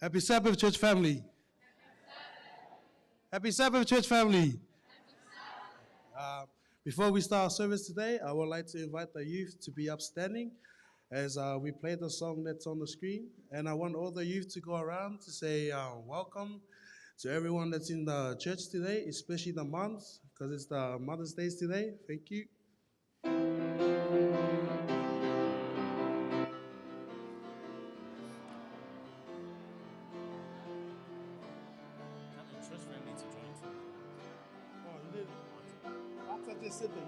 Happy Sabbath, church family. Happy Sabbath, church family. Before we start our service today, I would like to invite the youth to be upstanding as we play the song that's on the screen. And I want all the youth to go around to say welcome to everyone that's in the church today, especially the moms, because it's the Mother's Day today. Thank you. Tell the church family to join too. Oh, you did? I just said that.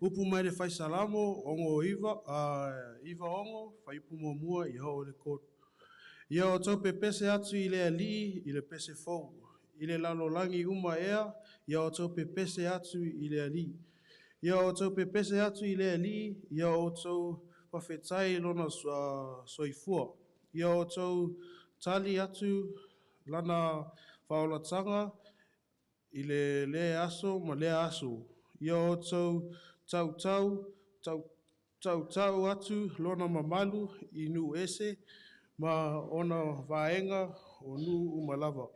Upu mai le Faisalamo, ogo iva, iva ogo, fuaiupu muamua ia oo i le 3. Ia outou pepese atu i le Alii i le pese fou. I le lalolagi uma ea, ia outou pepese atu i le Alii. Ia outou pepese atu i le Alii, ia outou faafetai lona soifua. Ia outou tali atu lana faaolataga i le lea aso ma lea aso. Ia outou tautau, tau, tautau atu lona mamalu i nuu ese ma ona vaega o nuu uma lava.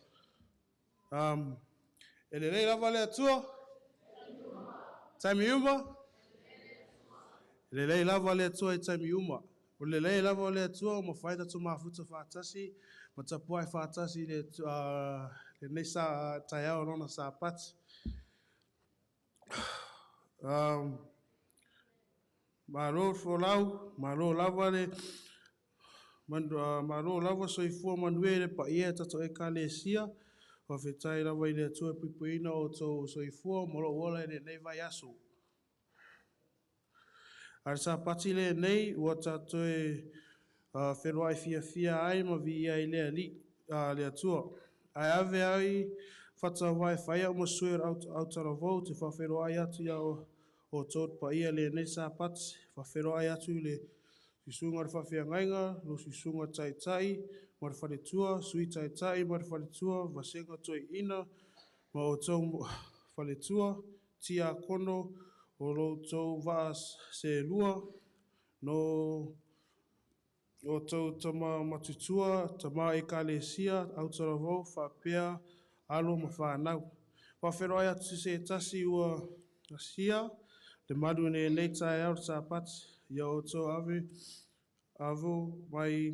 E lelei lava le Atua? Taimi uma? E lelei lava le Atua i taimi uma. O le lelei lava o le Atua o mafai tatou mafuta faatasi, ma tapuai faatasi le, lenei sa taeao lona Sapati. Malo folau, malo lava le man, malo lava soifua manuia i le paia e tatou ekalesia. Faafetai lava i le Atua e puipuiina o outou soifua ma lou ola i lenei vaiaso. A le Sapati lenei ua tatou feloai fiafia ai ma viia ai le Alii, le Atua. Ae ave ai fatauai fai au ma sui o autalavou te faafeloai atu ia o outou paia lenei Sapati. Faafeloai atu i le susuga o le faafeagaiga, lo susuga taitai ma le faletua, sui taitai ma le faletua, vasega toeaina ma outou faletua, tiakono O lo outou vaa selua, no outou tama matutua, tama ekalesia, autalavou, faapea, alo ma fanau. Faafeiloai atu se tasi ua asia, le malu i lenei taeao le Sapati, ia outou ave avo mai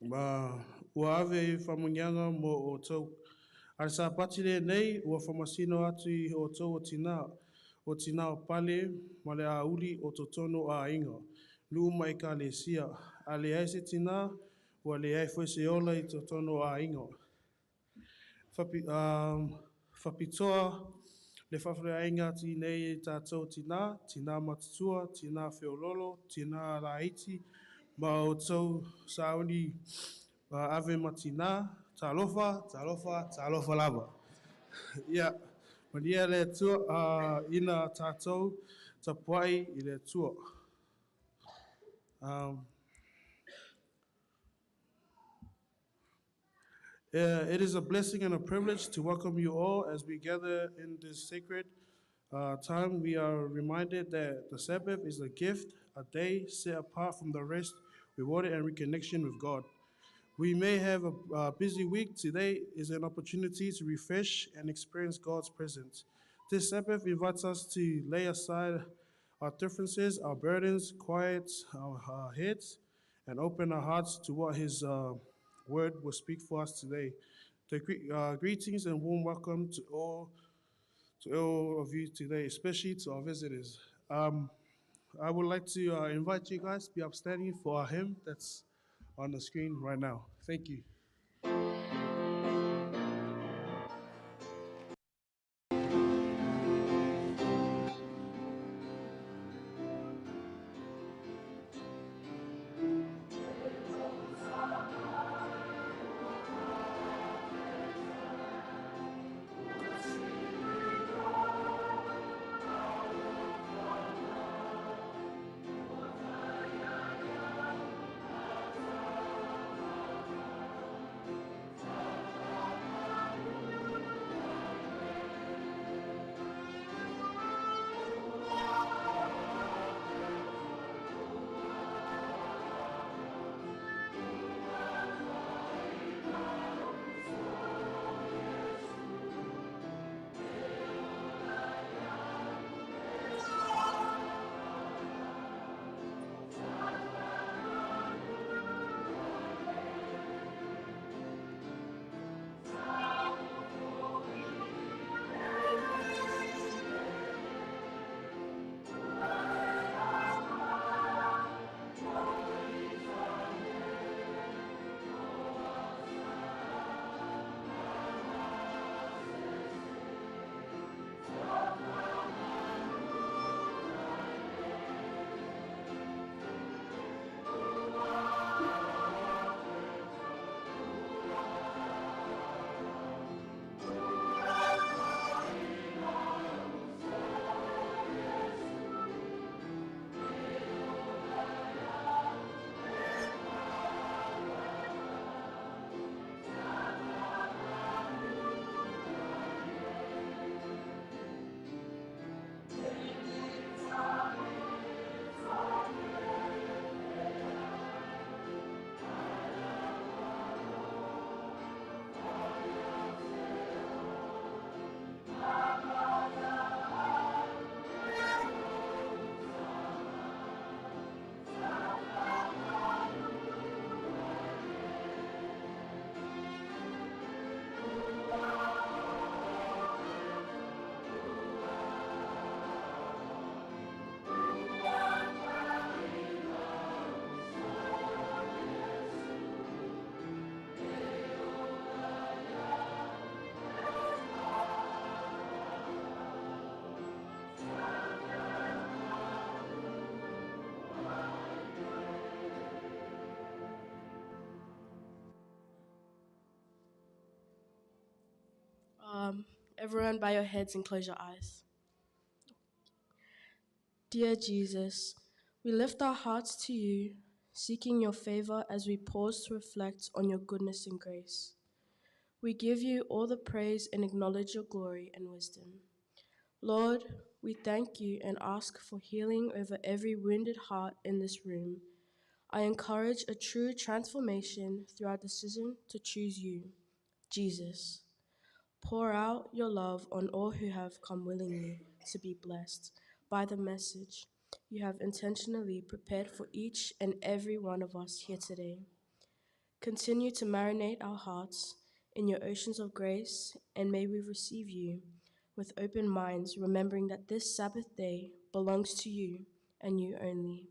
ma ua ave i faamanuiaga mo outou. A le Sapati lenei ua faamasino atu i outou o tina o pale ma le auli o totonu o aiga, nuu ma ekalesia. A leai se tina, ua leai foi se ola i totonu o aiga. Faapitoa le faafeiloaiga atu nei i tatou tina, tina matutua, tina feololo, tina laiti, ma outou sauni ave ma tina, talofa, talofa, talofa lava. Ia, manuia le Atua, ina tatou tapuai i le Atua. It is a blessing and a privilege to welcome you all as we gather in this sacred time. We are reminded that the Sabbath is a gift, a day set apart from the rest, rewarded, and reconnection with God. We may have a busy week. Today is an opportunity to refresh and experience God's presence. This Sabbath invites us to lay aside our differences, our burdens, quiet our heads, and open our hearts to what His word will speak for us today. The greetings and warm welcome to all of you today, especially to our visitors. I would like to invite you guys to be upstanding for our hymn that's on the screen right now. Thank you. Everyone bow your heads and close your eyes. Dear Jesus, we lift our hearts to you, seeking your favor as we pause to reflect on your goodness and grace. We give you all the praise and acknowledge your glory and wisdom. Lord, We thank you and ask for healing over every wounded heart in this room. I encourage a true transformation through our decision to choose you, Jesus. Pour out your love on all who have come willingly to be blessed by the message you have intentionally prepared for each and every one of us here today. Continue to marinate our hearts in your oceans of grace, and may we receive you with open minds, remembering that this Sabbath day belongs to you and you only.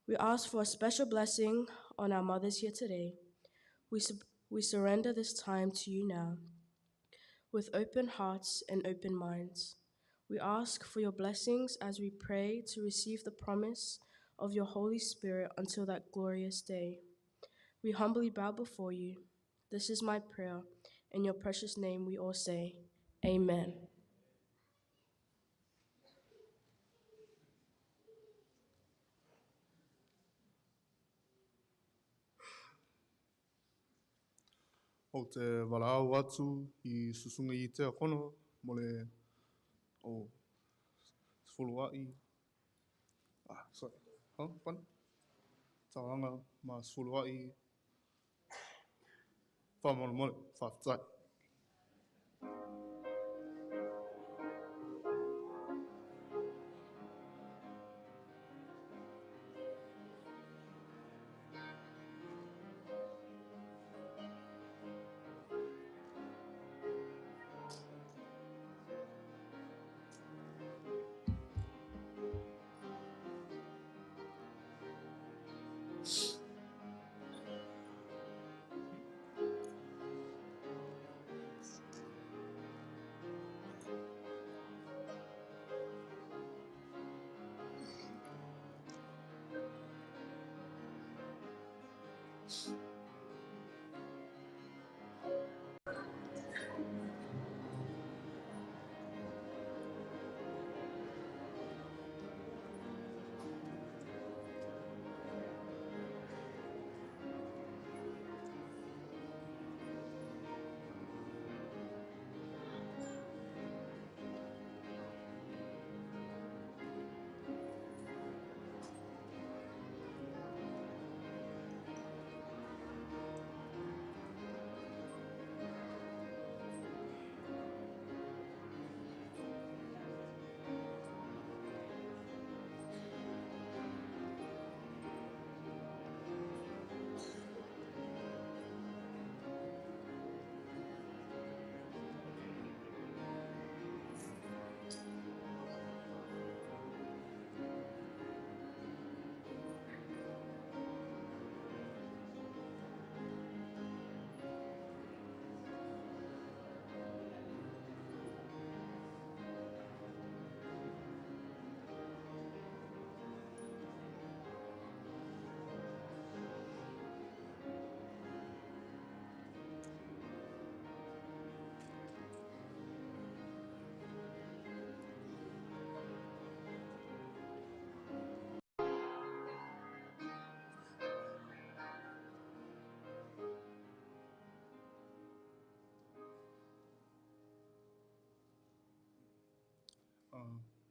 We ask for a special blessing on our mothers here today. We, we surrender this time to you now, with open hearts and open minds. We ask for your blessings as we pray to receive the promise of your Holy Spirit until that glorious day. We humbly bow before you. This is my prayer. In your precious name we all say, Amen. O te walaau atu i susunga i te akono mo le o sefulu a'i ah sorry huh pardon tauanga ma sefulu a'i faamolemole faafetai.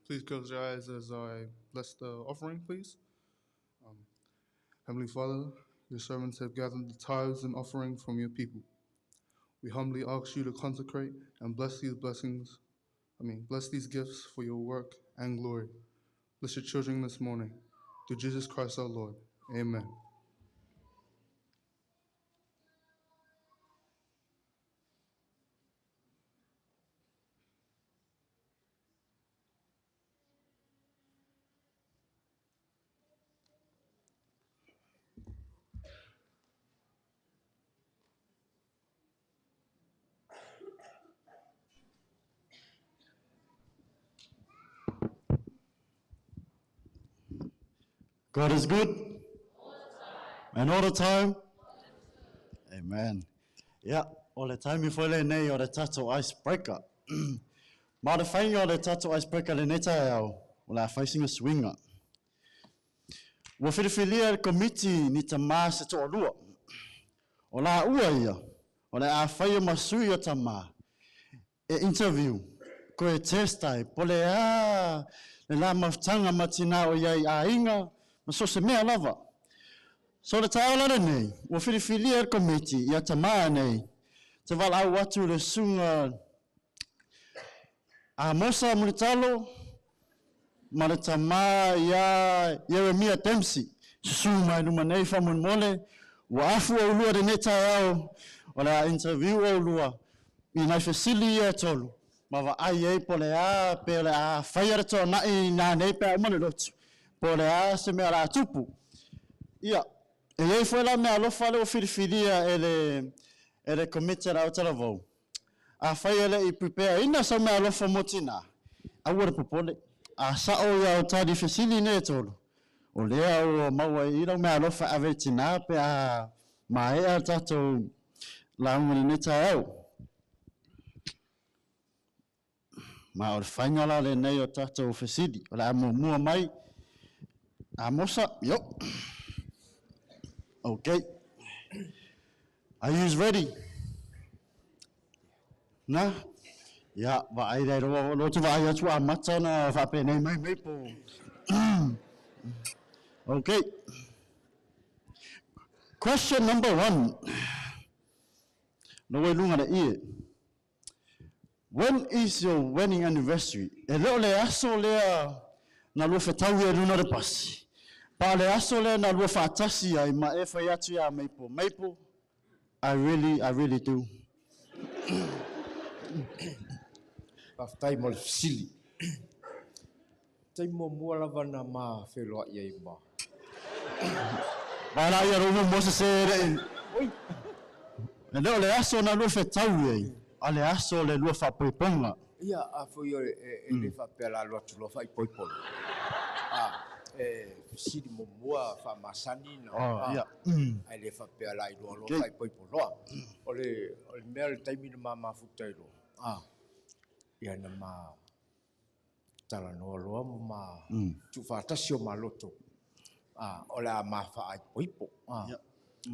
Please close your eyes as I bless the offering, please. Heavenly Father, your servants have gathered the tithes and offering from your people. We humbly ask you to consecrate and bless these blessings, I mean, bless these gifts for your work and glory. Bless your children this morning. Through Jesus Christ our Lord. Amen. God is good. And all the time. Amen. Ia, o le taimi foi lenei o le tatou icebreaker. Ma o le faiga o le tatou icebreaker lenei taeao, o le a fai sina suiga. Ua filifilia e le Komiti ni tamā se toalua. O laua ia, o le a faia ma sui o tamā e interview. Koe test ai, po o le a le la mafutaga ma tinā o i ai i aiga ma so o se mea lava. So le taeao la lenei, ua filifilia e le Komiti ia tamā nei te valaau atu i le Susuga Amosa Mulitalo ma le tamā ia Ieremia Dempsey. Susu mai luma nei faamolemole, ua afu oulua i lenei taeao, o le a interview oulua i nai fesili ia e tolu, ma vaai ai po o le a, pe o le a faia le toanai nanei pe a uma le lotu, po o le a se mea o le a tupu. Ia, e i ai foi la meaalofa lea ua filifilia e le, e le Komiti a le Aotalavou. Afai e le i prepare ina sau meaalofa mo tinā, aua le popole. A sao ia au tali fesili nei e tolu, o lea ua maua i i lau meaalofa e ave i tinā pe a maea le tatou lauga i lenei taeao. Ma o le faiga la lenei o tatou fesili. O le a muamua mai Amosa, yo. Okay. Are you ready? Na? Ia, vaai lea loa, loa tu vaai atu amata na faapenei mai mai po. Okay. Question number one. No wai lunga le ie. When is your wedding anniversary? E le o le aso lea na lua fetaui ai luna o le pasi. Pa o le aso lea na lua faatasi ai ma e fai atu iā Maple, Maple, I really, I really do. Faafetai mo le fesili. Taimi muamua lava na ma feiloai ai ma. Vae la ia lou muamua sese le i. E le o le aso na lua fetaui ai, a le aso o le lua faapoipoga. Ia, a foi o e le faapea la alu atu loa faaipoipo loa. A, e fesili muamua faamasani na, a, ae le faapea la iloa loa faaipoipo loa. O le, o le mea o le taimi na ma mafuta ai loa, a, ia na ma talanoa loa ma ma tuufaatasi o ma loto, a, o le a ma faaipoipo. A,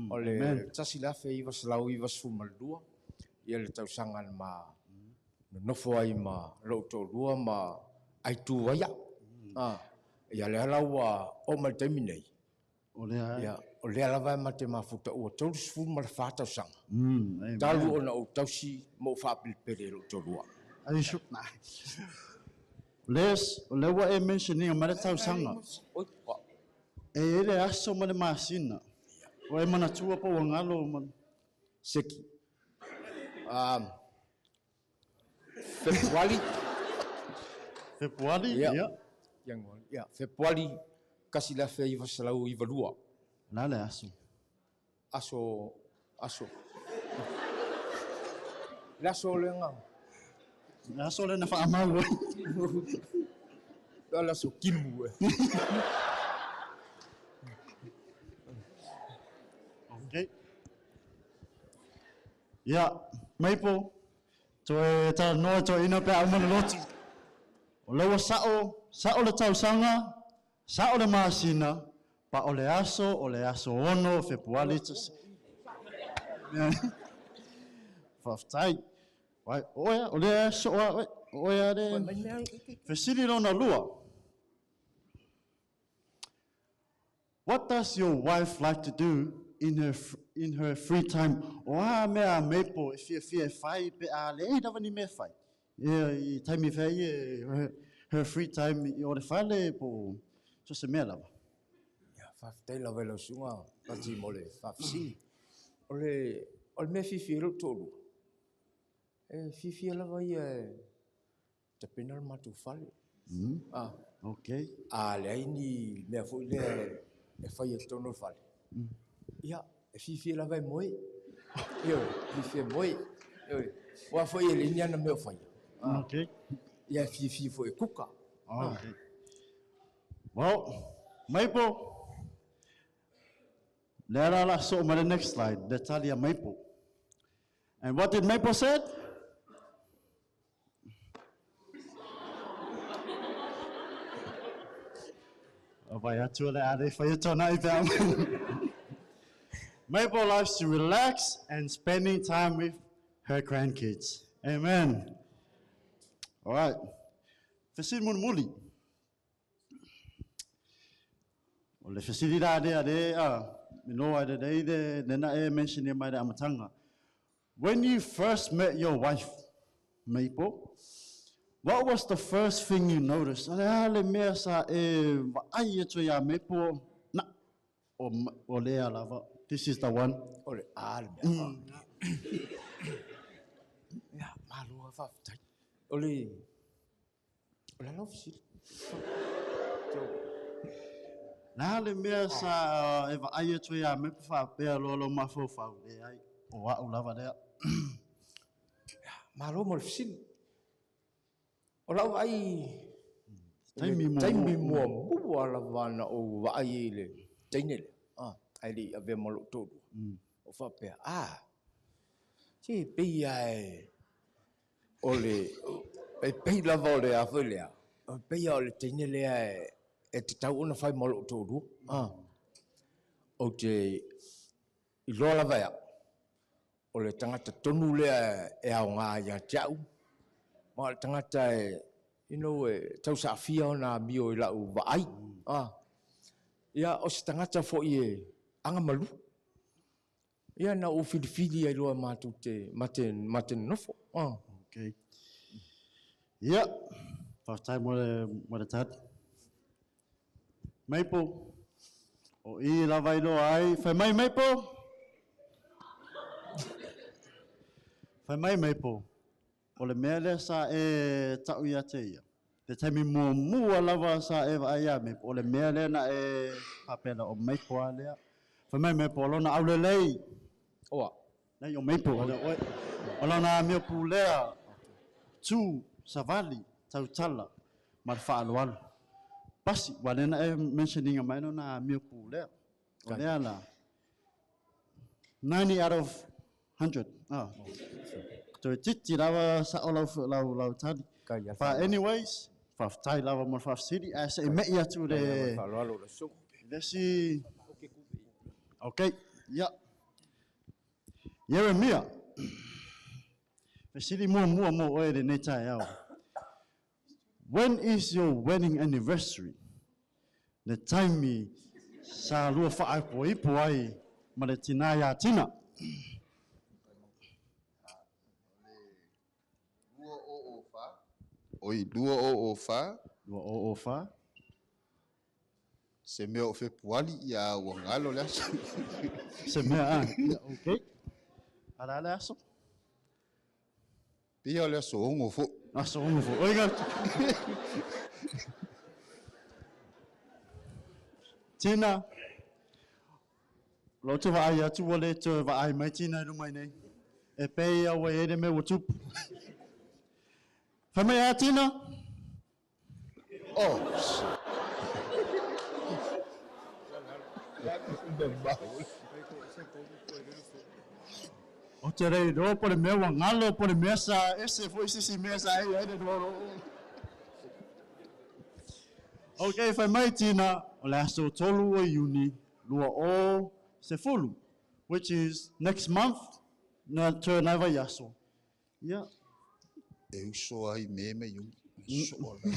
o le 1992, ia le tausaga na ma nonofo ai ma lou toalua ma aitu ai au. A, ia lea la ua oo mai le taimi nei, O lea ia, o lea lava e ma te mafuta ua 34 tausaga. Talu ona ou tausi ma ou faapelepele i lou toalua. Are you sure? Les, o lea ua e mention ina mai le tausaga. E i ai le aso ma le masina. Ua e manatua po ua galo ma... Seki. Um, Fepuari. Fepuari, ia. Ia. Ianuari, ia. Fepuari, 1992. La le aso. Aso, aso. Le aso le nga. Le aso le na whaamau ai. Le aso kimu e. Okay. Ia, Maple, toe talanoa toeaina pe a uma le lotu. O lea ua sa'o, sa'o le tausaga, sa'o le masina, pa o le aso, o le aso 6 o Fepuari tasi. Faafetai. Vai, o oe a, o lea e so'o a oe, o oe a le fesili lona lua. What does your wife like to do in her, in her free time? O a mea a Maple e fiafia e fai pe a leai lava ni mea e fai? Ia, i taimi e fai ai e her, her free time i o le fale po o so se mea lava. Ia, faafetai lava i lau susuga Pati mo le faafesili. O le, o le mea e fiafia ai lou toalua, e fiafia lava ia e tapena le matou fale. Ah. Okay. A leai ni mea foi lea e faia i totonu o le fale. Ia, e fiafia lava e moe. Ioe, fiafia e moe. Ioe. Aua foi e leai ni ana mea o faia. Ah. Okay. Ia, e fiafia foi e kuka. Okay. Well, Maple, lea la la soo mai le next slide, le tali a Maple. And what did Maple said? Vai atu le a le whai atu ana i pea. Maple likes to relax and spending time with her grandkids. Amen. Alright. Fesili mulimuli. O le fesili la lea le a minoa i le le nena e mention mai le amataga. When you first met your wife, Maple, what was the first thing you noticed? Ale a le mea sa e vaai atu ia Maple, na, o lea lava. This is the one. O le a le mea. Ia, malo faafetai. O le lau fesili. La le mea sa e vaai atu ia Maple faapea loa lo mafaufau le ai. O au lava lea. Malo mo le fesili. O lau vaai Taimi muamua. Taimi muamua lava na ou vaai i le teine lea. Ai le i avea ma lou toalua. O faapea, se pei lava e o le, e pei lava o le a foi lea. O pei lava o le teine lea e tatau ona fai ma lou toalua. Ou te iloa lava e au, o le tagata tonu lea e aoga ia te au. Ma o le tagata e, you know, e tausaafia ona amio i lau vaai. Ia, o se tagata foi e agamalu. Ia, na ou filifili ai loa matou te, mate nofo. Okay. Ia, faafetai mo le tali. Maple, o i lava i loa ai. Fai mai, Maple? Fai mai, Maple. O le mea lea sa e tau ia te ia. Te taimi muamua lava sa e vaai ia Maple. O le mea lea na e faapena o Maple a lea. Fai mai, Maple, o lona aulelei. Oa. Nei, o Maple, o le oe. O lona amio pulea, tu, savali, tautala, ma le faaaloalo. Pasi, wa lena e mentioninga mai lona amio pulea. O lea la, 90 out of 100. Toe titi lava sa o lau, lau, lau tali. Kai ia But anyways, faafetai lava mo le faafesili. Ae se i mei atu le Faaaloalo le susu. le isi. Okay, ia. Jeremia. Fesili muamua mo oe lenei taeao. When is your wedding anniversary? Le taimi sa lua faaipoipo ai ma le tina ia Tina. 2004. Oi, 2004. 2004. Se mea o Fepuali ia ua galo le aso. Se mea a. Ia, okay. Ala le aso? Pia o le aso 6 fo'i. Aso 6 fo'i. Oi ga. Tina. Lo te vaai atu ua le toe vaai mai Tina i luma i nei. E pei au e ere me ua tupu. Fai mai a Tina? Oh. O te rei roa po le mea ua ngalo po le mea sa ese foi sisi mea sa e ai le roa. Ok, fai mai Tina, o le aso 3 o Iuni, 2010, which is next month, na te nai vai aso. Ia. E uso ai me me iungi. So la.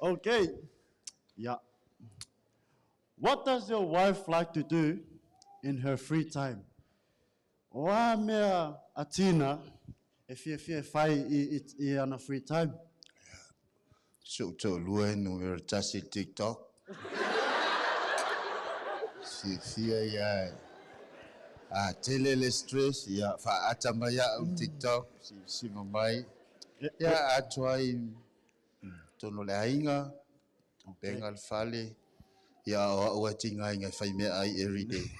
Okay. Yeah. What does your wife like to do in her free time? O a mea a Tina e fia fia fai i ana free time. So toalua e numero 1 TikTok. Si fia ia e. A tele le stress, ia whaata mai au TikTok, si mamai. Ia atua ai tono le ainga, benga le fale, ia o au e tinga inga whai mea ai every day.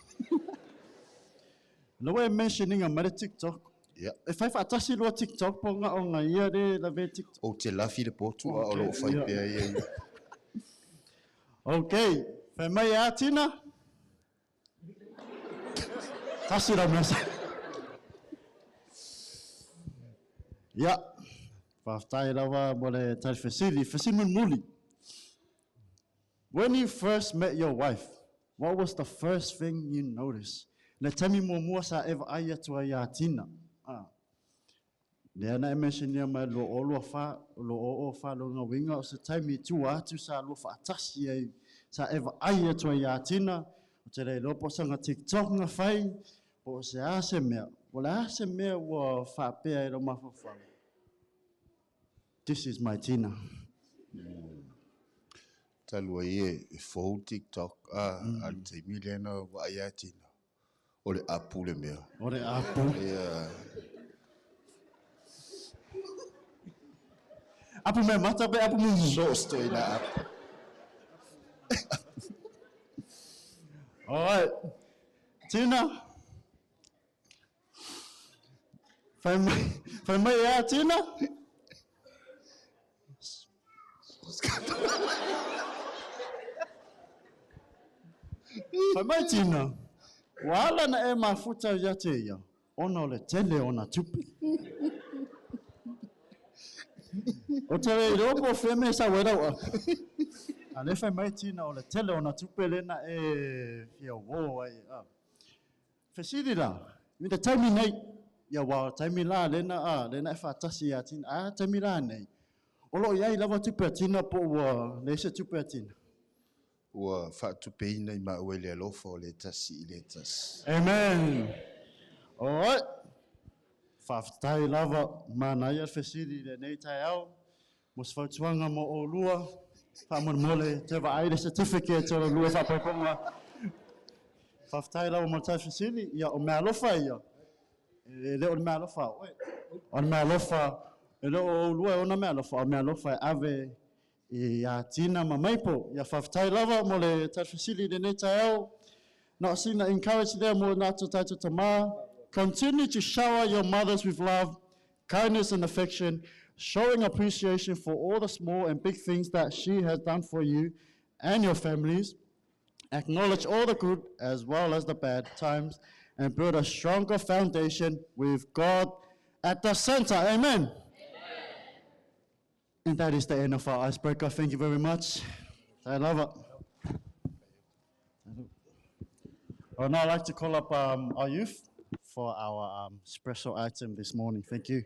Na we mentioning a mere TikTok. Ia. E whai whaatasi loa TikTok po ngā o ngā ia re la ve TikTok. O te lafi le potu a o lo whai pea ia ia. Okay. Whai mai a Tina? Tasi rau mea sa. Ia. Faafetai lava mo le tali fesili. Fesili mulimuli. When you first met your wife, what was the first thing you noticed? Le taimi muamua sa e vaai atu ai ia Tina. Lea na e mentionia mai lo o lua fa, lo o o fa lo ngā winga o se taimi i tua atu sa lua whaatasi ai, sa e vaai atu ai ia Tina, o te le iloa po o sanga TikTok nga fai, po o se a se mea. O le a se mea ua faapea i lou mafaufau? This is my Tina. Talu ai e fou TikTok, a, a le taimi lea na vaai ia Tina, o le apu le mea. O le apu. Ia. Apu mea mata pe apu mumu? So o se ituaiga apu. All right. Tina. Fai mai, fai mai e a Tina? Fai mai Tina, ua ala ona e mafuta ia te ia, ona o le tele o ona tupe. O te le iloa po o fea mea e sau ai lau apu. A lea fai mai Tina o le tele o ona tupe lea na e fia uō ai. Fesili la, i le taimi nei, ia aua o le taimi la lea na, a, lea na e faatasi ia Tina, a taimi la nei, o lo o i ai lava tupe a Tina po ua leai se tupe a Tina? Ua faatupeina i maua i le alofa o le tasi i le tasi. Amen. Alright. Faafetai lava, manaia le fesili i lenei taeao. Mo se fautuaga mo oulua, faamolemole toe vaai le certificate o le lua faapaipoga. Faafetai lava mo le tali fesili. Ia, o meaalofa ia, e le o le meaalofa a oe. O le meaalofa, e le o oulua e ona meaalofa, o le meaalofa e ave ia Tina ma Maple. Ia, faafetai lava mo le tali fesili i lenei taeao. Na o sina encourage lea mo nā tatou tama. Continue to shower your mothers with love, kindness and affection, showing appreciation for all the small and big things that she has done for you and your families. Acknowledge all the good as well as the bad times and build a stronger foundation with God at the center. Amen. And that is the end of our icebreaker. Thank you very much. I love it. I'd now like to call up our youth for our special item this morning. Thank you.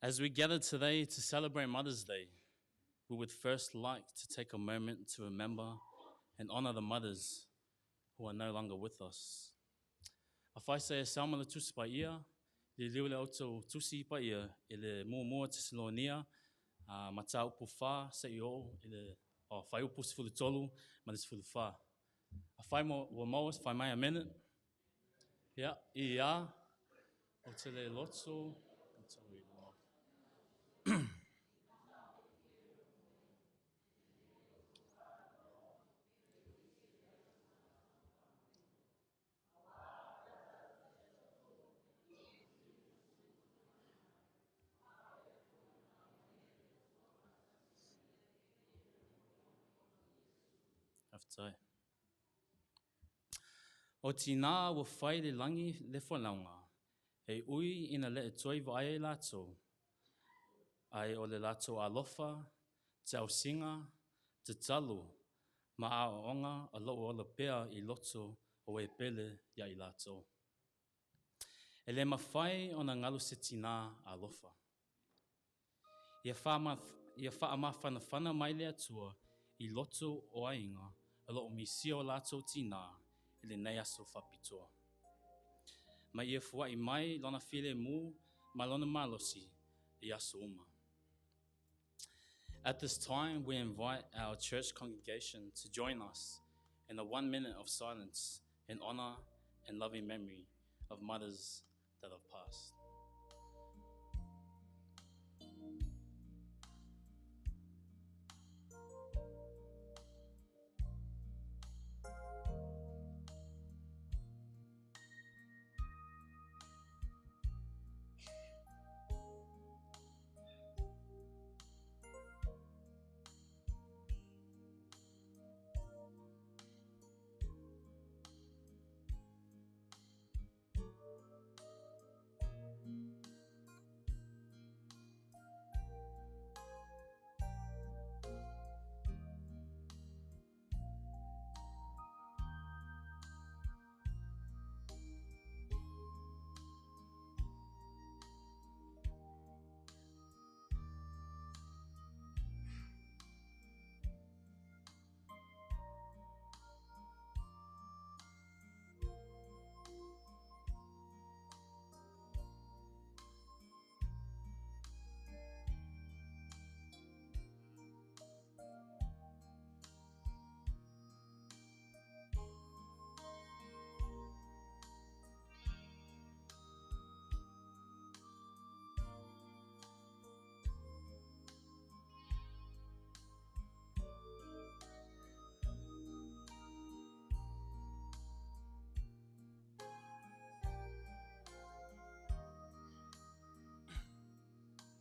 As we gather today to celebrate Mother's Day, we would first like to take a moment to remember and honor the mothers who are no longer with us. Afai se sauma le tusi pa ia, le liu le auto tusi pa ia, i le mua Tesalonia, ma tā upu whā, se i o, i le o, whai upu 13, ma le 14. Afai mo ua maua, whai mai a minute. Ia, i a, o te le loto, o te le loa. Faafetai. O tinā ua fai le langi le folauga, e ui ina le e toi vaai ai latou, ai o le latou alofa, te ausiga, tatalo, ma aoaoga o loo ola pea i loto o e pele ia i latou. E le mafai ona galo se tinā alofa. Ia ia faamafanafana mai le Atua i loto o aiga o loo misia o latou tinā i lenei aso faapitoa. Ma ia fuai mai lona filemu ma lona malosi i aso uma. At this time, we invite our church congregation to join us in a 1 minute of silence in honor and loving memory of mothers that have passed.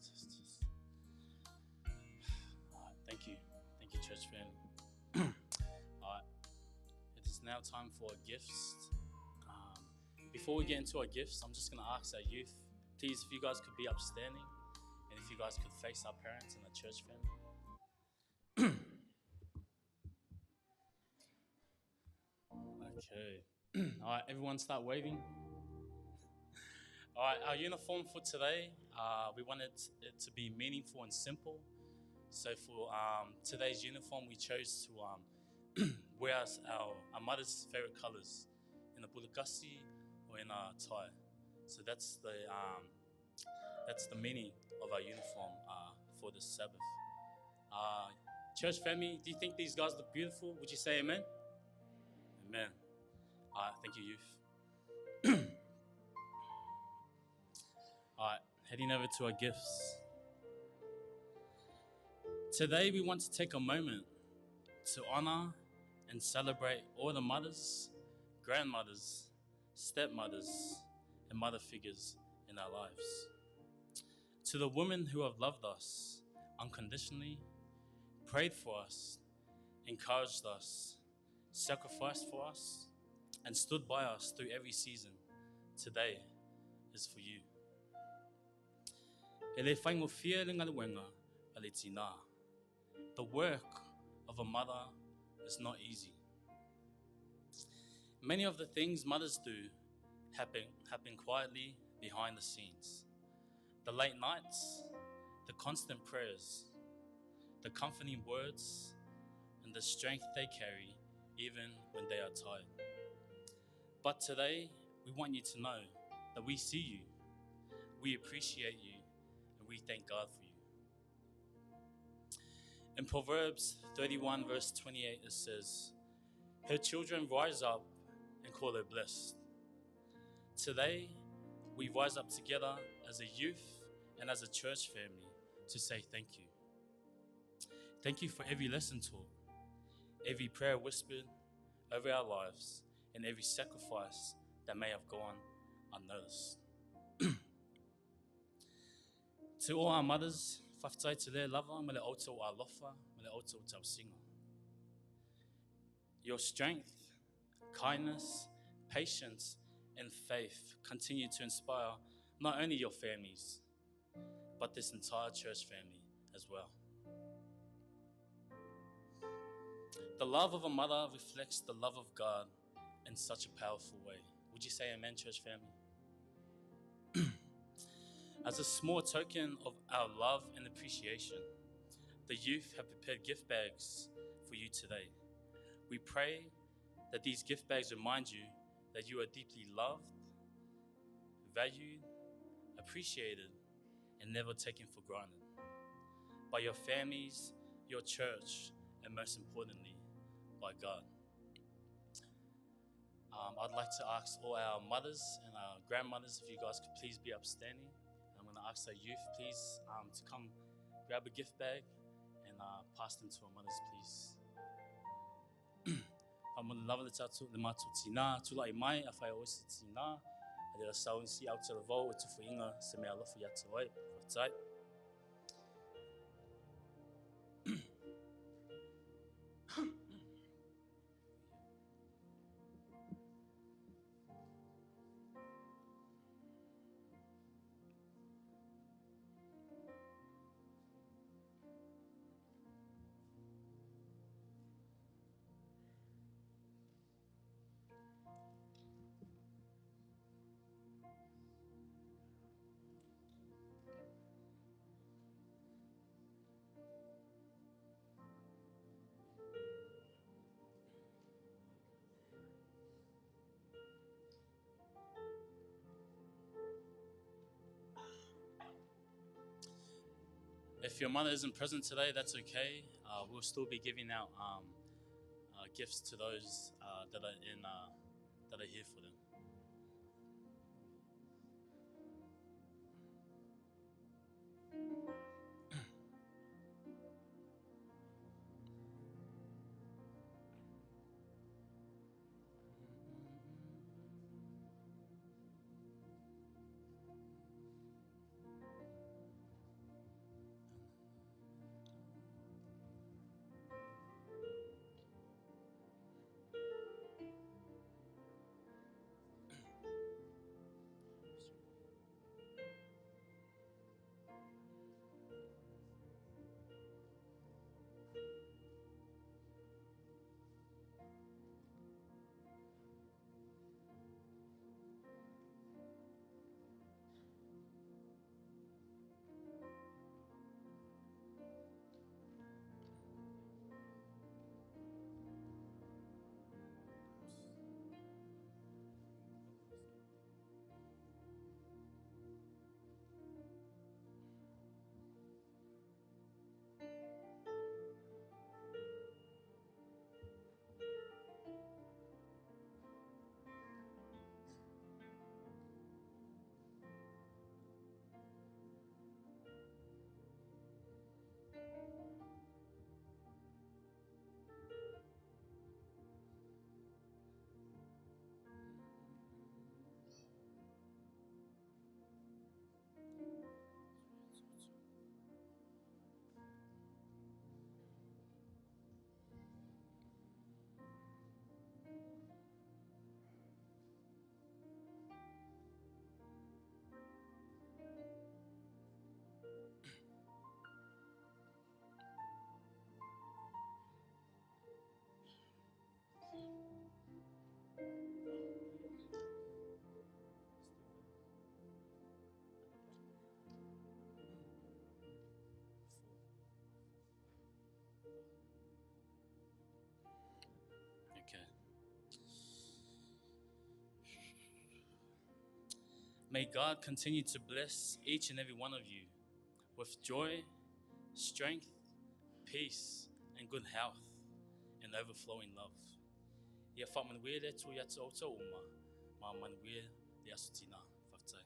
Sisters. All right, thank you. Thank you, church family. All right. It is now time for our gifts. Before we get into our gifts, I'm just going to ask our youth, please, if you guys could be upstanding and if you guys could face our parents and the church family. Okay. All right, everyone start waving. All right, our uniform for today, we wanted it to be meaningful and simple. So for today's uniform, we chose to wear our mother's favorite colors in the pulukasi or in our tie. So that's the meaning of our uniform for this Sabbath. Church family, do you think these guys look beautiful? Would you say amen? Amen. Thank you, youth. All right, heading over to our gifts. Today, we want to take a moment to honor and celebrate all the mothers, grandmothers, stepmothers, and mother figures in our lives. To the women who have loved us unconditionally, prayed for us, encouraged us, sacrificed for us, and stood by us through every season, today is for you. E le faigofie le galuega a le tinā. The work of a mother is not easy. Many of the things mothers do happen quietly behind the scenes. The late nights, The constant prayers, the comforting words, and the strength they carry even when they are tired. But today, we want you to know that we see you, we appreciate you, and we thank God for you. In Proverbs 31, verse 28, it says, Her children rise up and call her blessed. Today, we rise up together as a youth and as a church family to say thank you. Thank you for every lesson taught, every prayer whispered over our lives, and every sacrifice that may have gone unnoticed. To all our mothers, whawhitai te le lava, me le outou alofa, me le outou tausinga. Your strength, kindness, patience, and faith continue to inspire not only your families, but this entire church family as well. The love of a mother reflects the love of God in such a powerful way. Would you say amen, church family? As a small token of our love and appreciation, the youth have prepared gift bags for you today. We pray that these gift bags remind you that you are deeply loved, valued, appreciated, and never taken for granted by your families, your church, and most importantly, by God. I'd like to ask all our mothers and our grandmothers if you guys could please be upstanding. I'm going to ask our youth, please, to come grab a gift bag and pass them to our mothers, please. Whamona lava le tātou le mātou tīnā, tūlai mai, a whai o ese tīnā, a le rasau si au te lavau e tufu inga se mea alofa i atu ai, whaitai. If your mother isn't present today, that's okay. We'll still be giving out gifts to those that are in that are here for them. May God continue to bless each and every one of you with joy, strength, peace, and good health, and overflowing love. Ia whaamanuia le Atua ia te outou uma, ma manuia le aso tina. Faafetai.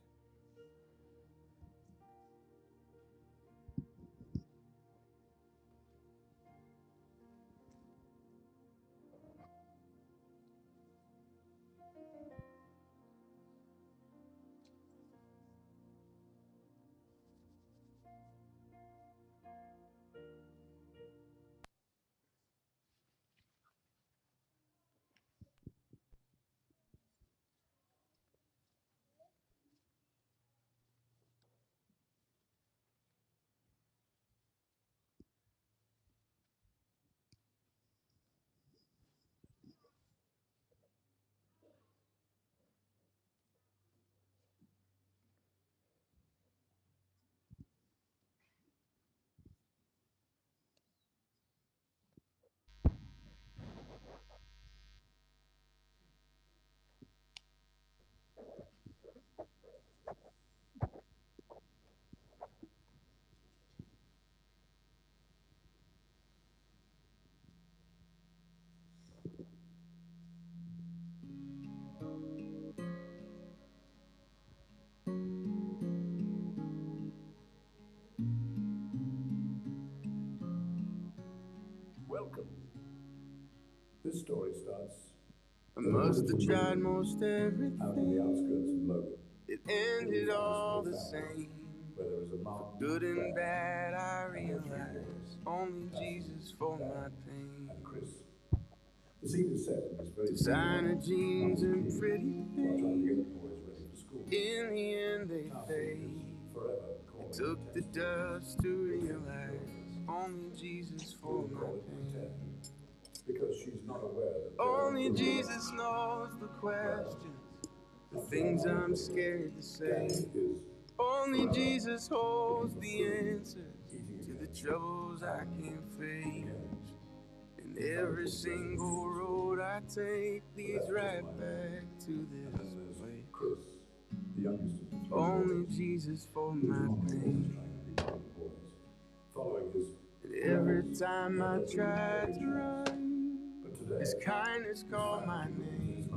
Welcome. This story starts. I must have tried most everything. Out in the outskirts of Logan. It ended all the same. Where there is a mountain. Good and bad, I realize only Jesus for my pain. And Chris. The scene is set in this very Designer jeans and pretty while trying to get things. the boys ready for school. In the end, they fade. Forever It took the dust to realize only Jesus for my pain. Because she's not aware that Only Jesus knows the questions, the things I'm scared to say. Only Jesus holds the answers to the troubles I can't face. And every single road I take leads right back to this place. Chris, the youngest of the three Only Jesus for my pain. following his And every time I try to run, His kindness called my name.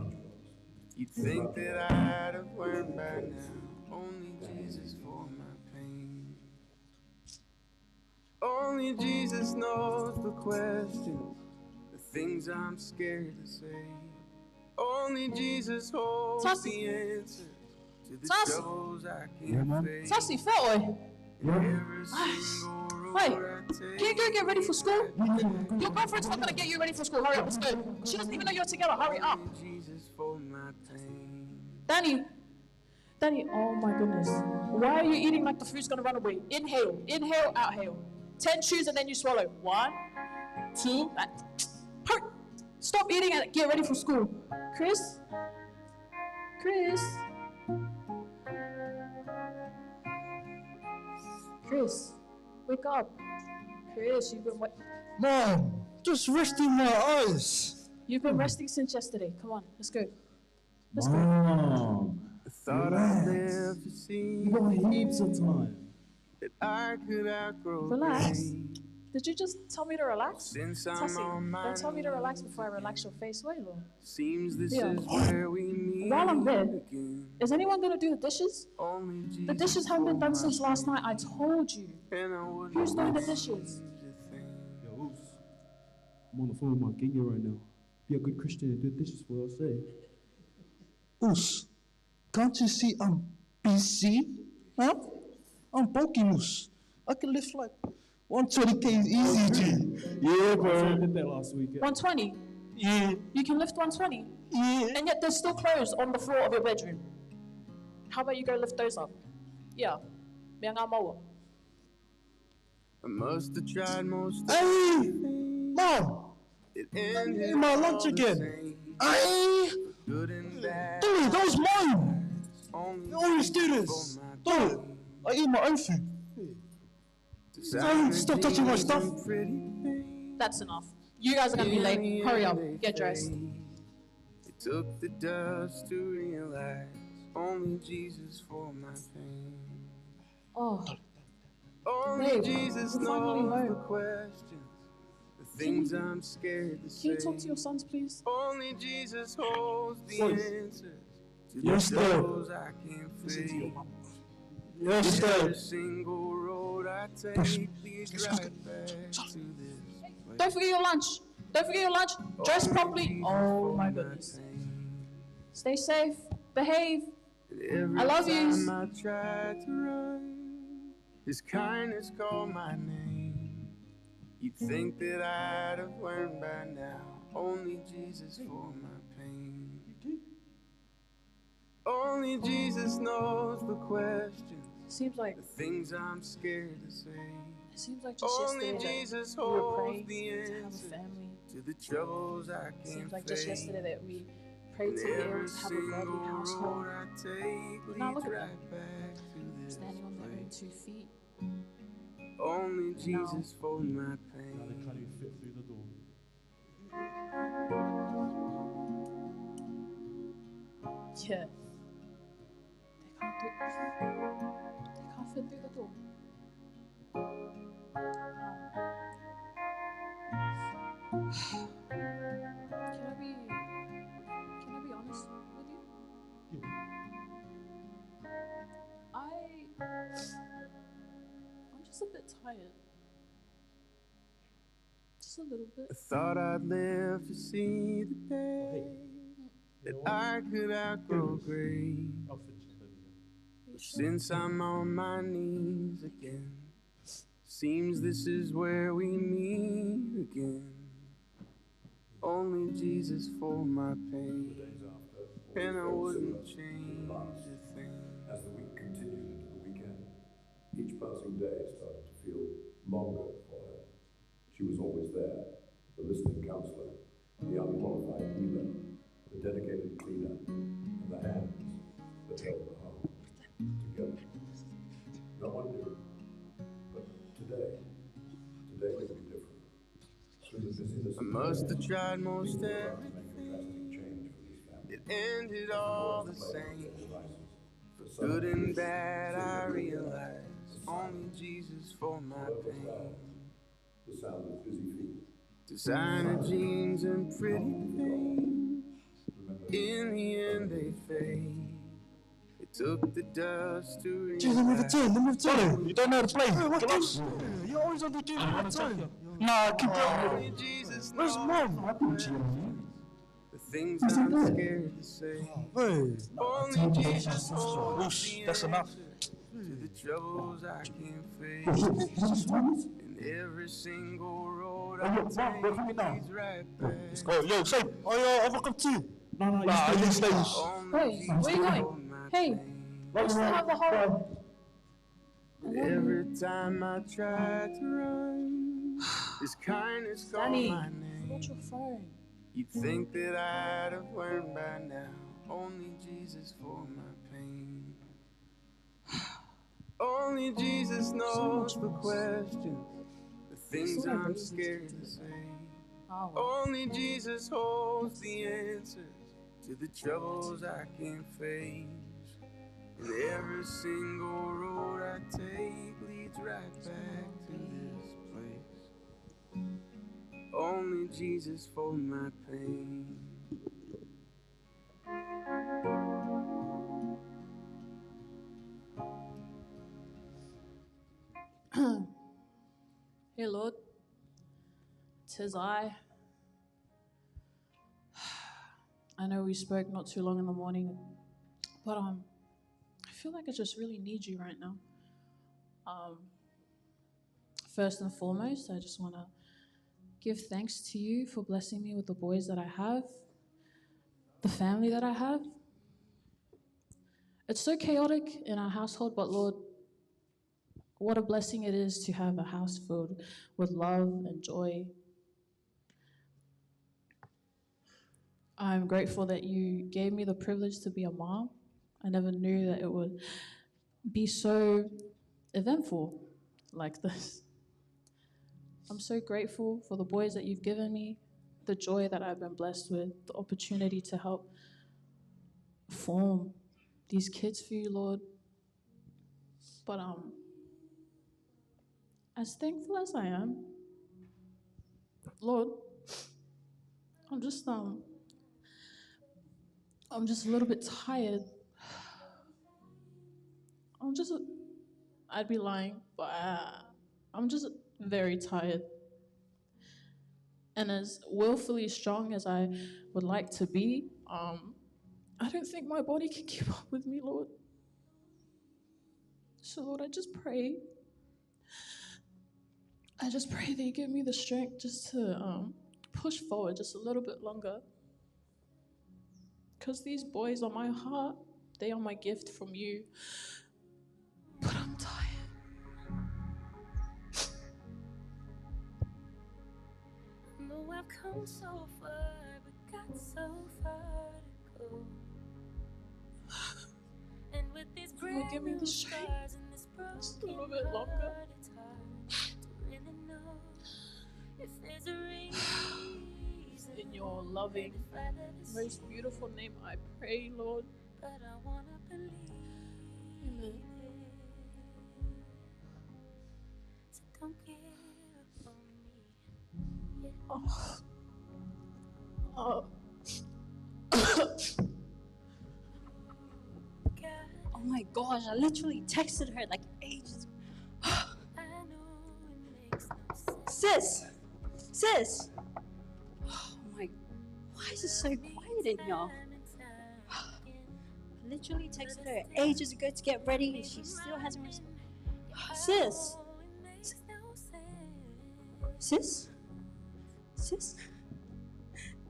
You'd think that I'd have learned by now. Only Jesus for my pain. Only Jesus knows the questions, the things I'm scared to say. Only Jesus holds Tasi. the answers to the Tasi. troubles I can't face. Tasi, whaoi. Every single road Wait, I take. can you go get ready for school? Your girlfriend's not gonna get you ready for school. Hurry up, let's go. She doesn't even know you're together. Hurry up. Jesus for my pain. Danny, Danny, oh my goodness. Why are you eating like the food's gonna run away? Inhale, inhale, outhale. 10 chews and then you swallow. 1, 2, hurry. Stop eating and get ready for school. Chris? Chris? Chris, wake up. Chris, you've been Mom, just resting my eyes. you've been resting since yesterday. Come on, let's go. Let's go. Mom, I thought I'd live to see you got heaps of time. that I could outgrow Relax. pain. Did you just tell me to relax? Since I'm Tassie, on my don't tell me to relax before I relax your face. Wait, Lord. Seems this Yeah. is where we meet While I'm there, again. is anyone gonna do the dishes? Only The Jesus dishes haven't been done since last night. I told you. and I wouldn't Who's doing the dishes? change a thing. Yo, Oos. I'm on the phone with my ginger right now. Be a good Christian and do the dishes for us, eh? Oos, can't you see I'm busy? Huh? I'm bulking, Oos. I can lift like 120k easy, G. Yeah, I bro. did that last week. 120. Yeah, You can lift 120. yeah. And yet there's still clothes on the floor of your bedroom. How about you go lift those up? Yeah. Mea ngā maua. I must have tried most Hey, Mom, It ended ate my lunch all the again. same. Hey, Good and bad. dude, that was mine. Only You always do this. for my Dude, I eat my own food. Designer stop touching my jeans stuff. and pretty things. That's enough. You guys are gonna be In late. the Hurry up. end, they Get dressed. fade. It took the dust to realize Only Jesus for my pain. Oh. Only Babe, Jesus we're finally knows the home. questions, the things I'm scared to Can you say. talk to your sons, please? Only Jesus holds the Boys. answers to the Yes, Dad. troubles I can't Listen to your face. mum. Yes, Every Dad. single road I Push. take leads right back to this place. Don't forget your lunch. Don't forget your lunch. Dress Only properly. Jesus Oh for my my goodness. pain. Stay safe. Behave. And every I love time yous. I try to run, His kindness called my name. You'd think that I'd have learned by now. Only Jesus for my pain. Only Jesus knows the questions, Seems like the things I'm scared to say. it seems like just Only yesterday that Jesus we were holds praying the to have a answers family. to the troubles I Seems can't like just face. yesterday that we prayed And to be able every to have a godly single household. road I take Now leads look at them. right back to this Standing on their own place. 2 feet. Only And now Jesus for my Now they pain. can't even fit through the door. Yeah. They can't fit through the door. Can I be can I be honest with you? I'm just a bit tired. Just a little bit. I thought I'd live to see the day You that know what? I could outgrow grace. I'll finish it over here. Are you But sure? since I'm on my knees again, seems this is where we meet again. Only Jesus for my pain, The days after always and I felt wouldn't similar to the change last. a thing. As the week continued into the weekend, each passing day started to feel longer for her. She was always there, the listening counselor, the unqualified healer, the dedicated cleaner, and the hands that held the home together. No one knew, but today would be different. Through the busyness I of the must day, have tried things most were about to make a everything. drastic change for these It families. ended As the all boys the played with same. their devices, For the good sudden and peace bad, filled I every air, realize the only silence, Jesus for my all over pain. clouds, the sound of busy feet, Designer silent, jeans and pretty not be forgotten, things. remembered In the end, forever. they fade. It took the dust to Gee, let me have a realize turn, let me have a turn. only You don't know how to play. Jesus Hey, what for game? You're always on the game all the time. Nah, keep going. Only Jesus Where's knows mom? the questions, the things Where's I'm dad? scared to say. Hey. Only Jesus holds Whoosh, the that's enough. answers to the troubles I can't face. And every single road Oh, I yo, mom, we're take coming now. leads right back Let's go. Yo, say, oh, yo, have a cup too. No, no, you Nah, stay. you stay. Only Wait, where you Jesus going? for my Hey, pain. we still have the whole I And love you. every time I try to run, His kindness called Danny, my I forgot name. your phone. You'd think that I'd have learned by now. Only Jesus for my pain. Only Jesus So knows much the mess. questions, the I things thought I I'm raised these scared kids a to bit say. better. Oh well. Only Jesus holds the answers to the troubles I can't face. And every single road I take leads right It's been a back long to day. this place. Only Jesus for my pain. Hey Lord, 'tis I. I know we spoke not too long in the morning, but I feel like I just really need you right now. First and foremost, I just want to give thanks to you for blessing me with the boys that I have, the family that I have. It's so chaotic in our household, but Lord, what a blessing it is to have a house filled with love and joy. I'm grateful that you gave me the privilege to be a mom. I never knew that it would be so eventful like this. I'm so grateful for the boys that you've given me, the joy that I've been blessed with, the opportunity to help form these kids for you, Lord. But as thankful as I am, Lord, I'm just a little bit tired. I'd be lying, but I'm just very tired. And as willfully strong as I would like to be, I don't think my body can keep up with me, Lord. So, Lord, I just pray. I just pray that you give me the strength just to push forward just a little bit longer. Because these boys are my heart. They are my gift from you. But I'm tired. I know I've come so far, but got so far to go. And with these Lord, give me brand the new strength scars and this just a broken little bit longer. heart, it's hard to really know if there's a reason. In your loving, if I've ever most beautiful name, I pray, Lord. But I wanna believe Amen. it. So don't give up on me. Yeah. Oh. Oh. Oh my gosh, I literally texted her like ages. Sis! Sis! Oh my, why is it so quiet in here? I literally texted her ages ago to get ready and she still hasn't responded. Sis! Sis? Sis?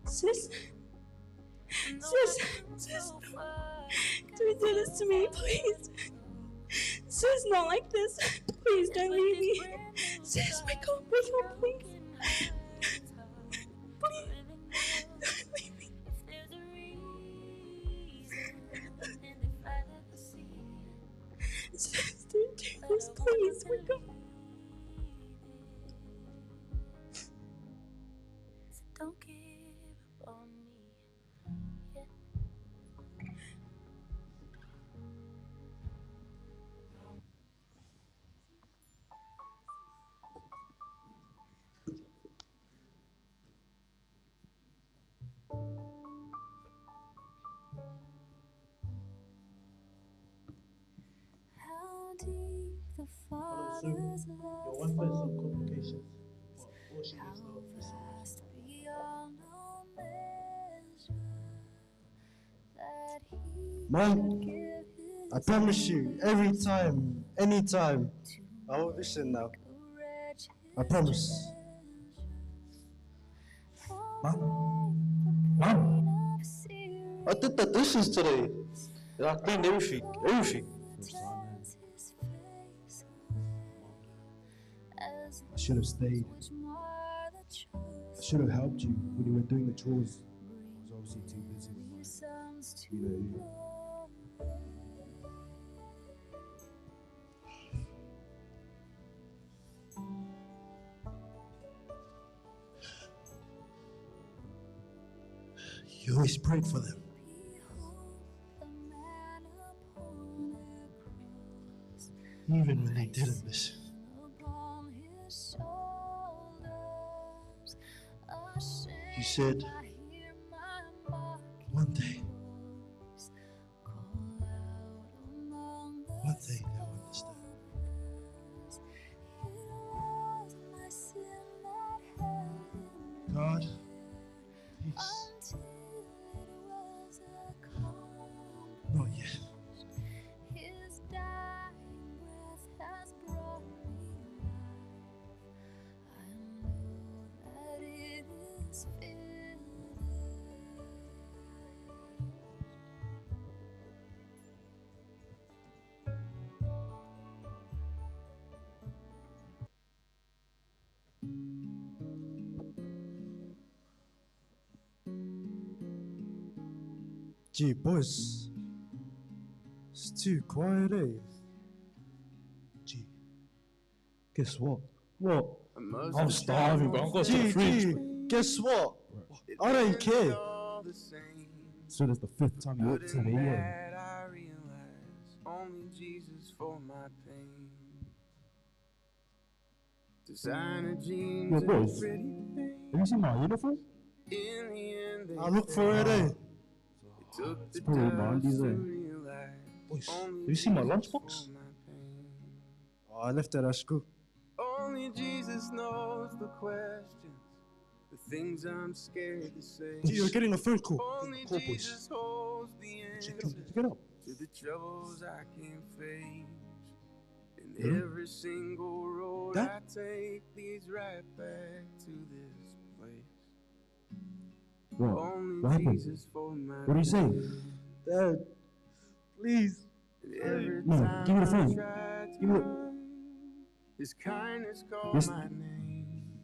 Sis? Sis? Sis? Don't do this to me, please. Sis, not like this. Please don't leave me. Sis, wake up, please. Please. Don't leave me. Sis, don't do this, please. Wake up. So don't give up on me. Yeah. How deep the Father's Your love wife has some for complications, but all she needs How now is some vast beyond all measure that He Mom, give His I promise you, every time, anytime, I will listen now. wretch I promise. Mom? Mom? I did the dishes today. I cleaned everything. Everything. I should have stayed. I should have helped you when you were doing the chores. I was obviously too busy with my, you know who. You always prayed for them. Even when they didn't listen. upon His shoulders. Ashamed, You said, I hear my mocking one day, voice call out among the one day they'll understand. scoffers. It was my sin that held him God, peace. until it was accomplished. Not yet. His dying breath has brought me life. I know that it is finished. Gee, boys, it's too quiet, eh? Gee, guess what? What? must I'm have starving, bro. I'm going to the Gee, fridge. gee, guess what? I don't care. All the same. So that's the fifth time you walked today, yeah. That I realized Only Jesus for my pain. Designer jeans Yo, and boys. pretty Have you seen my uniform? In the end, they I look for it, eh? It took It's the probably dust 90s, to eh? realize Boys, only have you seen my Jesus lunchbox? for my pain. Oh, I left that at school. Only Jesus knows the questions, the things I'm scared to say. Gee, you're getting a phone call. Only Call, boys. Jesus holds the Check answers it, check it out. to the troubles I can't face. And Yeah. every single road That- I take leads right back to this place. What? Only What happened? Jesus for my What do you say? pain. Dad, please. And every No, time give me the I phone. try to Give me the- run, His kindness called Yes. my name.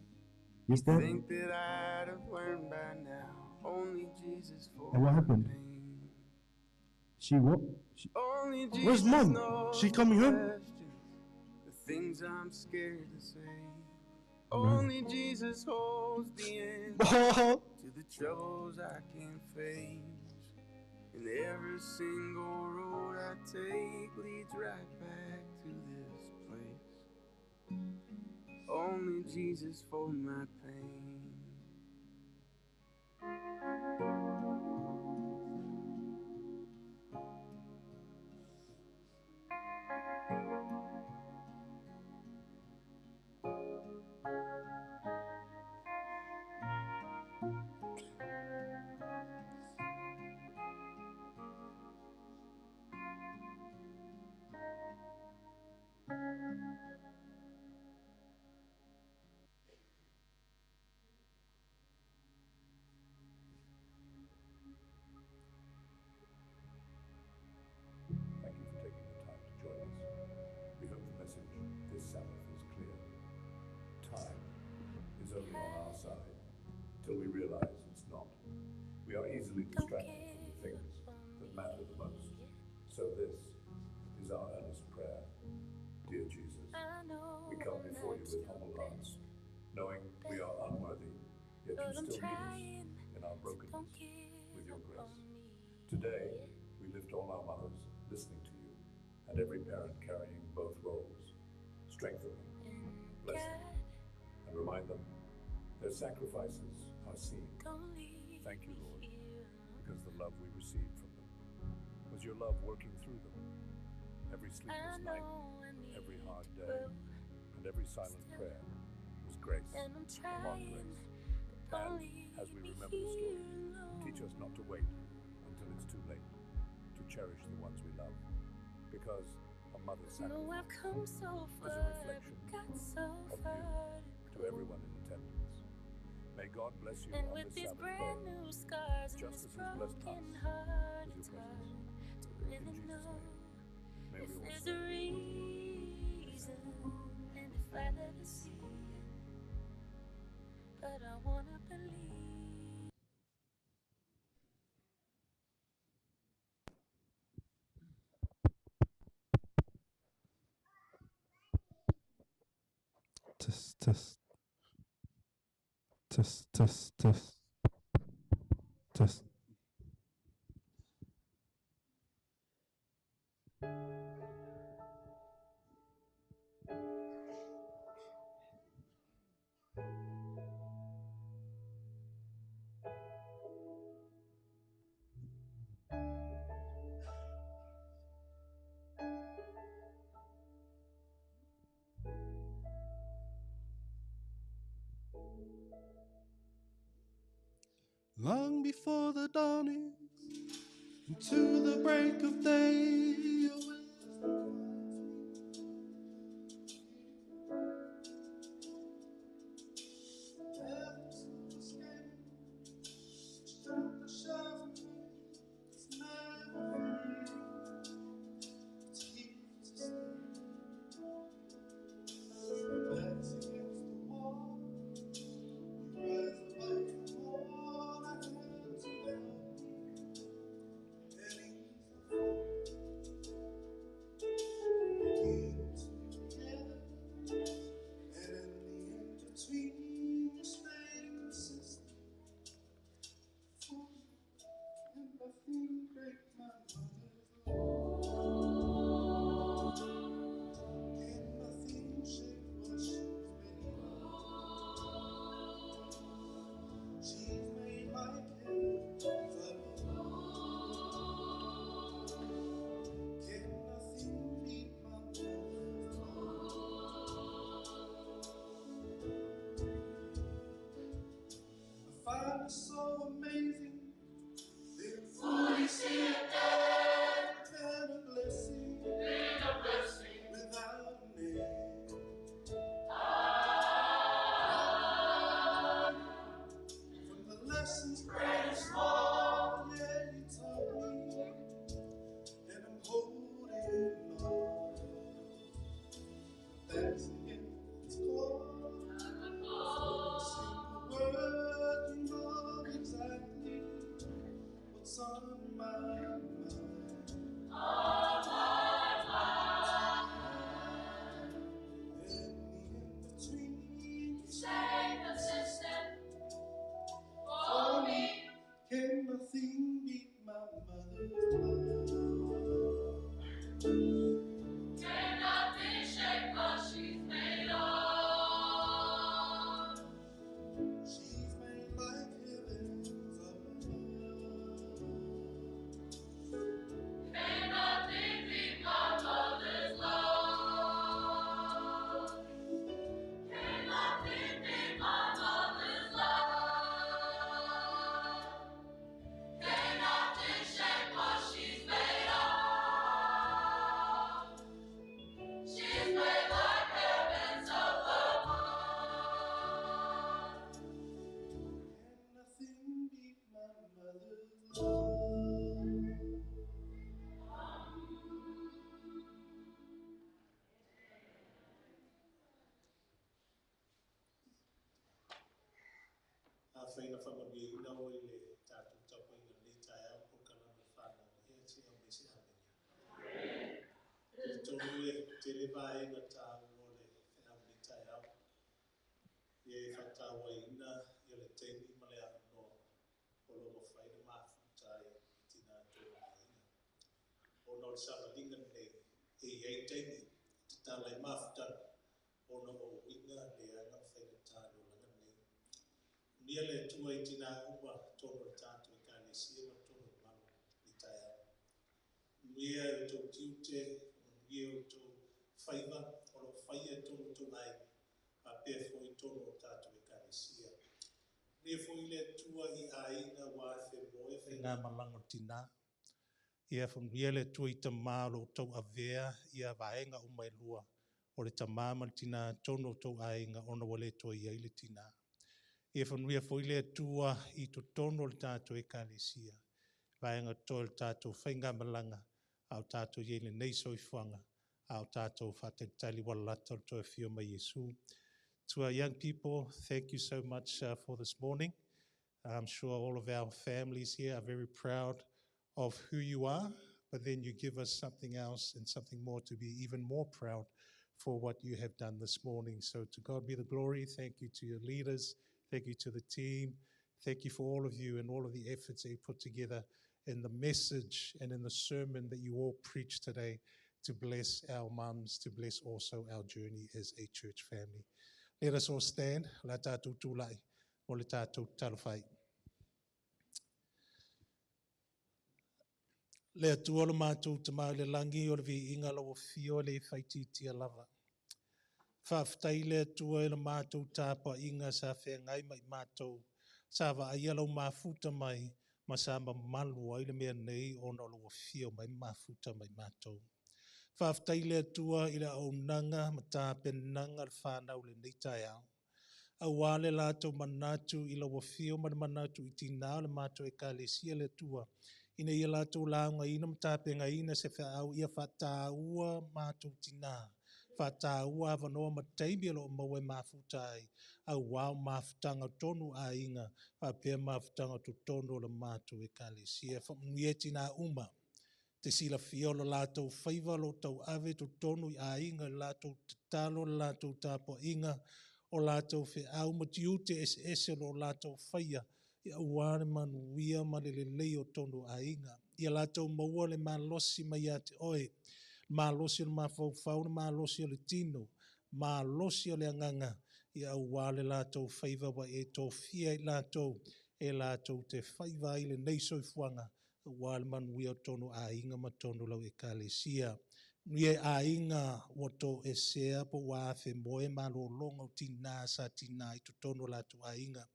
Yes, Dad? Think that I'd have learned by now. Only Jesus for And what my happened? pain. She what? She, Only Jesus Where's Mum? knows She coming the home? questions, the things I'm scared to say. Only Jesus holds the answer to the troubles I can't face. And every single road I take leads right back to this place. Only Jesus for my pain. Thank you for taking the time to join us. We hope the message this Sabbath is clear. Time is only on our side till we realize it's not. We are easily distracted from the things that matter the most. So this is our earnest prayer. Dear Jesus, we come before you with humble hearts, knowing we are unworthy, yet you still meet us in our brokenness with your grace. Today, we lift all our mothers listening to you and every parent carrying both roles. Strengthen them, bless them, and remind them their sacrifices are seen. Thank you, Lord, because the love we received from them was your love working through them. Every sleepless night, every hard day, and every silent prayer was grace upon grace. And as we remember the story, teach us not to wait until it's too late to cherish the ones we love, because a mother's No, sacrifice I've come so is a far, reflection but got so of far you to everyone in attendance. May God bless you And on with this these Sabbath brand day, new scars and just this as He's blessed us broken heart, with it's your hard presence. to In really Jesus' know name, may if we all there's say, a reason and if I'll ever see it. But I wanna believe. Test, test. Test, test, test. Test. Long before the dawning, into the break of day, your wisdom finds me. Never to escape, strength to shine for me, it's never free. It's here to stay. My back's against the wall. You rise above the wall, I had to help me. And ease the fall. Lessons great and small, yeah, you taught me, and I'm holding on. That's the end it's called. Single word, you know exactly what's on my mind. On my mind. And the in-between. Stay consistent for me. Can nothing beat my mother's love? Can nothing shake what she's made of? She's made like heavens above. Can nothing beat my mother's love? Can nothing beat my mother's love? Can nothing shake what she's made of? She's made like heavens above. Can nothing beat my mother's love? Afai na whamanuiaina o i le tātou tapuaiga i lenei taeao polokalame whānau e te au mai se amene. Te tonu e tele vaenga tāu o le wheau nei taeao. Ia e whātāuaina ia le taimi ma le avanoa o lo mawhai na mafuta ai i tina tō aiga. O na o le savalinga nei e i ai taimi i te tālai mafutanga o na o uiga le anga whainga tā le olanga nei. Nia le atua i tina uma tonu le tātou i ka le sia ma tonu le malo i taeao. Nia e tō tiute, nia o tō whaiva, o lo whaia e tonu tō aiga, a pē fo i tonu o tātou i ka le sia. Nia fo i le atua i aiga wā e whe moe whe ngā malango tina. Ia whanwia le atua i ta malo o tau avea ia vaenga o mai lua. O le ta ma le tina tonu o tau aiga ona wale toa ia i le tina. Ia whanwia fo i le atua i totonu o le tātou ekalesia. Vaenga toi le tātou whainga malanga au tātou i le nei soifuanga au tātou whātalitali walalata o le toi whio mai Yesu. To our young people, thank you so much for this morning. I'm sure all of our families here are very proud of who you are, but then you give us something else and something more to be even more proud for what you have done this morning. So to God be the glory. Thank you to your leaders. Thank you to the team. Thank you for all of you and all of the efforts that you put together in the message and in the sermon that you all preached today to bless our mums, to bless also our journey as a church family. Let us all stand. La tātou tūlai, o le tātou talofai. Le atua lo mātou te mau le langi o le viinga lo o fio le whaititia lava. Whawhtai le atua e le mātou tāpa inga sa whengai mai mātou. Sa wa aia lau mafuta mai, ma sa mamalu ai le mea nei o na lo o fio mai mafuta mai mātou. Whawhtai le atua i le aunanga ma tāpenanga le whānau le nei taeao. Au le lātou manatu i lau fio ma le manatu i tina o le mātou e kalesia le atua. Ina ia lātou launga ina ma tāpenga ina se whaau ia whātāua mātou tina. Whātāua awanoa ma teimi lo maue mafuta ai. Au wao mafutanga tonu a inga, whapea mafutanga tu tonu o le mātou e kalesia. Whamunui tina uma. Te sila fia o lo lātou whaiva lo tau ave tu tonu i a inga, lātou te talo, lātou tāpo inga, o lātou wheau ma tiute ese ese lo lātou whaia, ia uare manuia ma le lelei o tonu a inga. Ia lātou maua le malosi mai a te oe, malosi o le mafaufau, le malosi o le tino, malosi o le anganga, ia uare lātou whaiva wa e tō fia i lātou, e lātou te whaiva i le nei soifuanga, ua le manuia o tonu a inga ma tonu lau ekalesia. Nui e a inga o tō e sea po wā awhe moe malolonga o tina sa tina i totonu lātou a inga.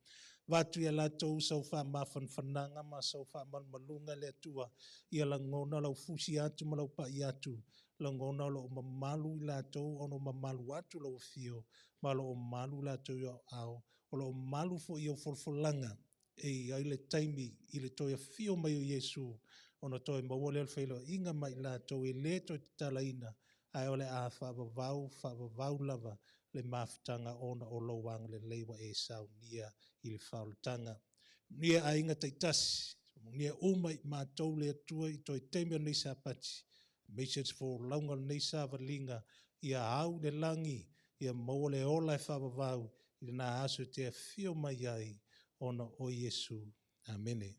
Vatu ia lātou sau wha mawhanwhananga ma sau wha malmalunga le atua. Ia langona lau fusi atu ma lau pai atu. Langona lo mamalu i lātou ono mamalu atu lau fio. Ma lo malu lātou i au. O lo malu fo i au folfolanga. E i ai le taimi i le toe afio mai o Iesu, ona toe maua lea o le feiloaiga ma i latou e le toe tatalaina, ae o le a faavavau, faavavau lava le mafutaga ona o lou agalelei ua e saunia i le faaolataga. Manuia aiga taitasi, manuia uma i matou le Atua i toe taimi o lenei Sapati, aemaise le folauga o lenei savaliga, ia au le lagi, ia maua le ola e faavavau i lena aso e te afio mai ai ona o Iesu. Amene.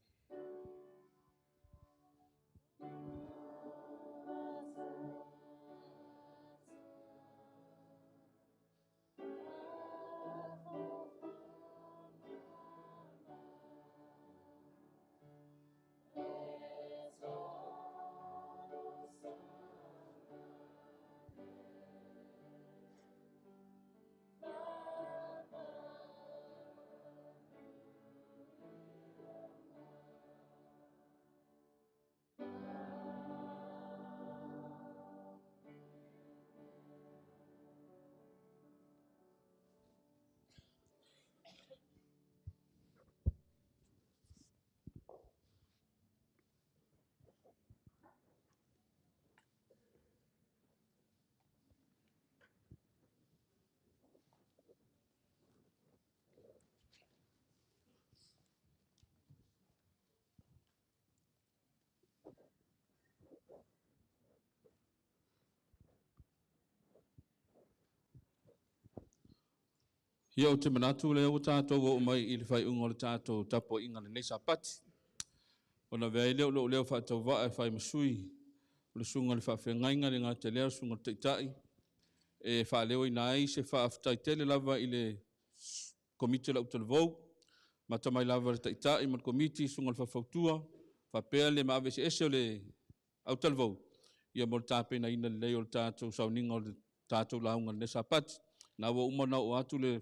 Ia ou te manatu lea ua tatou oo mai i le faaiuga o le tatou tapuaiga i lenei Sapati. Ona avea ai lea o lou leo faatauvaa e fai ma sui o le susuga i le faafeagaiga e le gata i lea o le susuga i le Taitai e faaleoina ai se faafetai tele lava i le Komiti o le Autalavou, amata mai lava i le Taitai ma le Komiti, susuga i le Faufautua, faapea le maave eseese o le Autalavou, ia mo le tapenaina lelei o le tatou sauniga o le tatou lauga i lenei Sapati. Na ua uma ona oo atu le